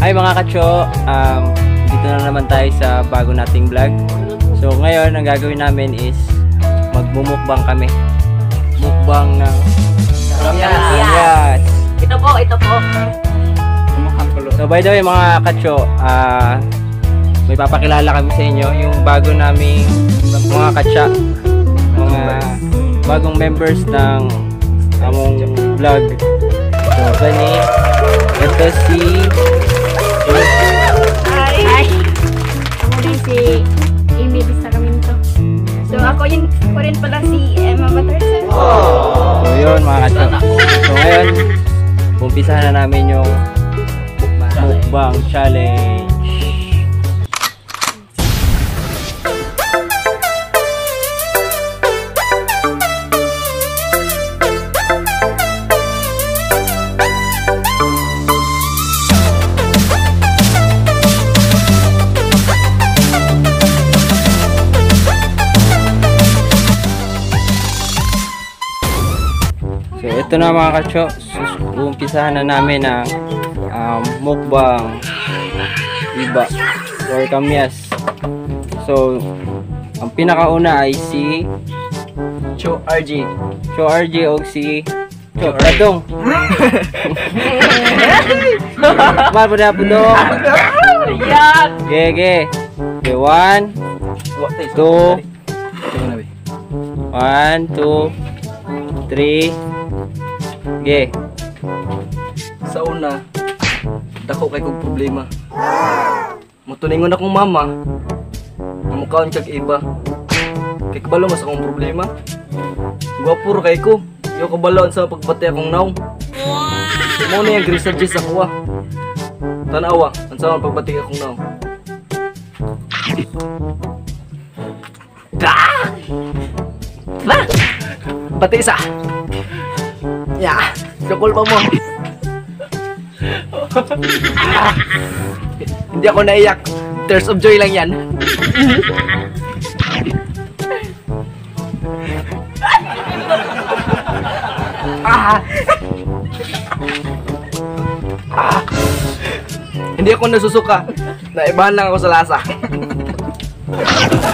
Hi mga kacho, dito na naman tayo sa bago nating vlog. So ngayon, ang gagawin namin is magmumukbang kami. Mukbang ng Yes. Ito po, ito po. So by the way mga kacho, may papakilala kami sa inyo yung bago naming mga katsa, mga bagong members ng among vlog. So gani, ito si Hi. Hi. Ako din si Amy Sacramento. So ako yun, ako rin pala si Emma Patterson. So yun mga katsa. So ngayon, umpisahan na namin yung mukbang challenge. So ito na mga katso, umpisahan na namin ang mukbang iba or kamyas. So ang pinakauna ay si Cho RG. Cho RG o si Cho Radong. Marbo na pudong. Gege. Okay, 1 2 1 2 3. Ge. Sa una, dako kay kog problema. Motuningon akong mama. Namukaon kag iba. Kay kabalo mas akong problema. Gwapo ra kay ko. Yo kabalo sa pagbati akong nawong. Mao ni ang gisuggest ako ah. Tan-awa, unsa man pagbati akong nawong. Da! Ba! Bati isa. Ya, sukol pa mo. Hindi ako naiyak. Tears of joy lang yan. Ah. Ah. Hindi ako nasusuka. Naibahan lang ako sa lasa.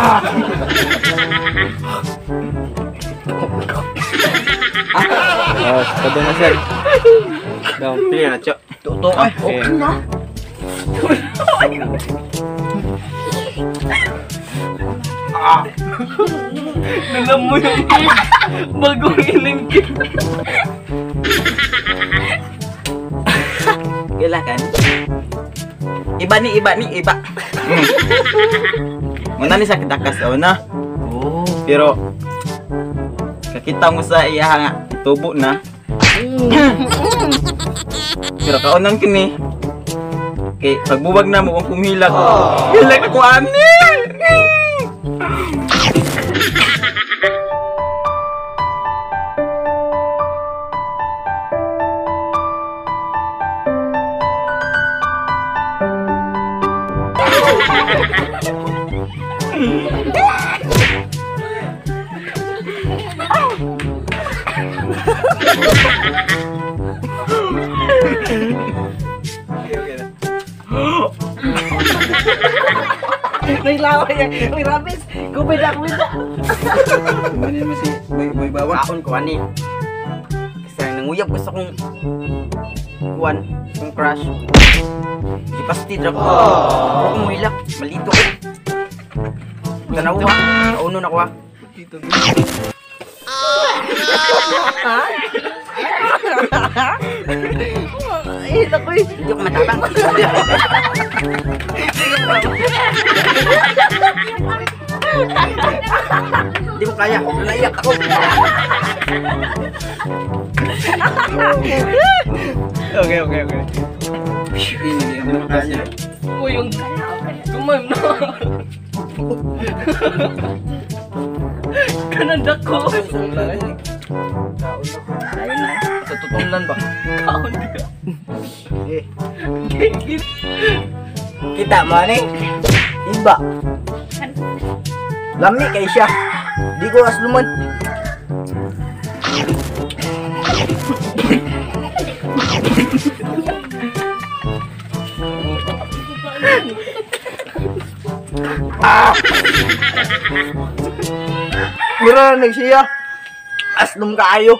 Ah. Oh, padung na sir. Dong, pili na cho. Tuto ay. Okay na. Ah. Nalam mo yung bagong ilingkit. Kailangan. Iba ni iba ni iba. Muna ni sa kitakas na. Oh, pero kakita mo sa iya nga tubo na. Pero kaunan kini. Kay pagbuwag na mo ang kumilak. Hilak ako ani. May laway, may rabis. Kubid ako ito. Manin mo si Boy Bawang. Kaon ko ani. Kasi nanguyab ko sa kong kuan, kong crush. Di pasti drop ko. Ako mo hilak, malito ko. Tanaw ka, kauno na ko ah. Hilak ko eh. Hindi ako matapang. Hindi ko kaya. Naiyak ako. Okay. Hindi ko kaya. Uy, yung kumam na. Kananda ko. Sa tutunglan ba? Kaon di ka. Eh. Kita mo ani? Iba. Lami kay siya. Di ko asluman. Ah! Mura na siya. Aslom kaayo.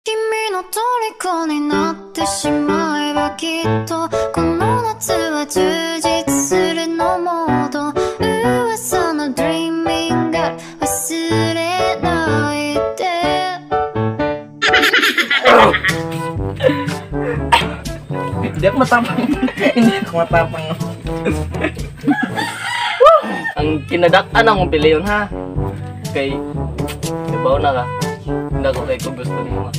君の虜になってしまえばきっとこの夏は充実するのもっと噂の Dreaming Girl 忘れないで。 Hindi ako matapang. Hindi ako matapang. Ang kinadak-an akong piliyon ha. Kay ibaw na ka. Hindi ako kay ko gusto nimo.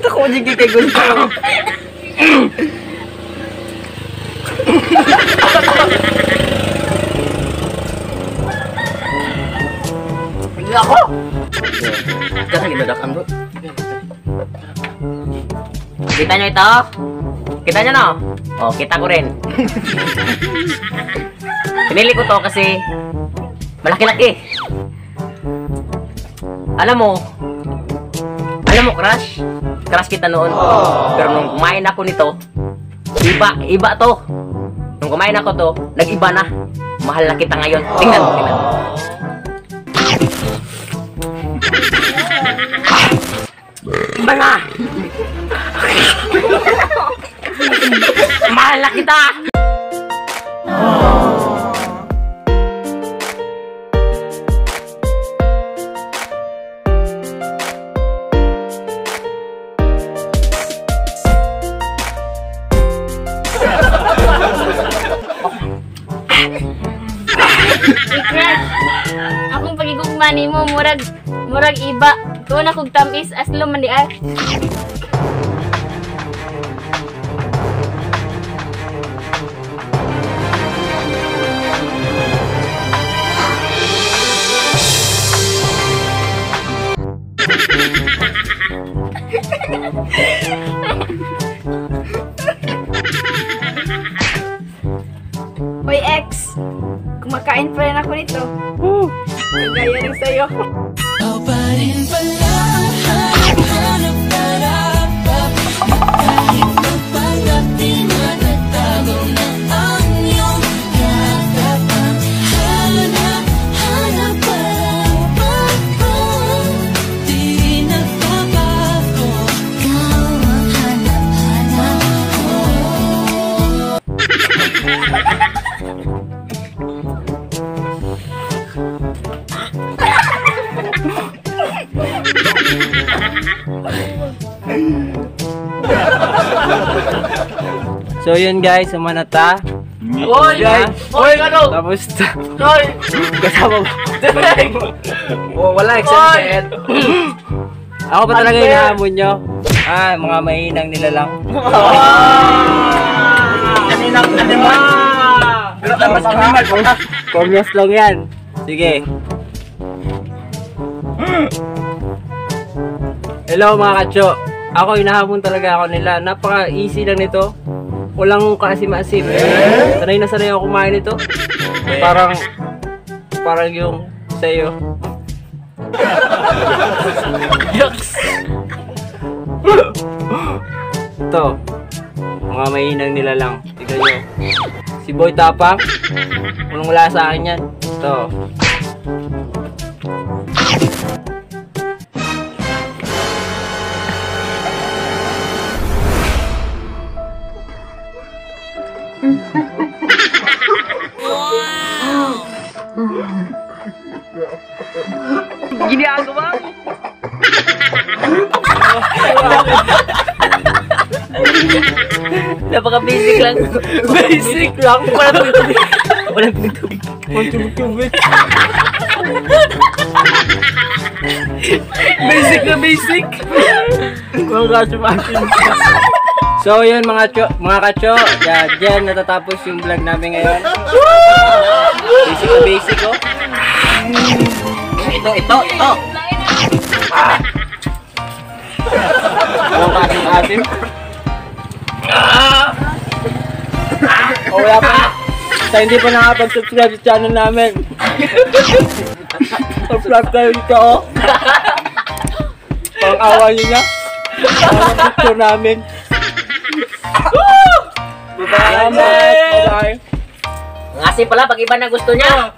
Ako jud kay gusto. Hindi ako. Kaya kinadak-an bro. Kita nyo ito? Kita nyo no? O, kita ko rin. Pinili ko to kasi malaki-laki. Alam mo, crush. Crush kita noon. Pero nung kumain ako nito, iba to. Nung kumain ako to, nag-iba na. Mahal na kita ngayon. Tingnan mo, tingnan mo. Iba na! Mahal na kita! I-crush. Akong pagigugma nimo murag iba. Tuon akong tamis aslo man di ay. Hoy ex, kumakain pa rin ako nito. Kagaya ng sayo. So yun guys, sumanata. Oy! Oy, ano? Tapos Oy! kasama ba? Oh, wala exempted. Ako pa talaga hinahamon nyo. Ah, mga mahinang nilalang. Kaninang animal. Pero mas animal. Corners lang yan. Sige. Hello mga katso. Ako hinahamon talaga ako nila. Napaka-easy lang nito. Walang kaasim-asim. Sanay na sanay ako kumain nito. Parang yung sa'yo. Yucks! Ito. Mga mahinang nilalang. Tignan nyo. Si Boy Tapang. Walang wala sa akin yan. Ito. Wow! Ginagawa mo! Napaka-basic lang. Basic lang. Walang tubig. Walang tubig. Walang tubig. Basic na basic. Walang kasim-asim. So yun mga katso, dyan natatapos yung vlog namin ngayon. Basic na basic oh. Ito. Walang kasim-asim. O wala pa. Sa hindi pa nakapag-subscribe sa channel namin. Pag-vlog tayo dito, oh. Pang-awa niyo niya. Ang picture namin. Salamat. Bye-bye. Ang asim pala pag iba na gusto niya.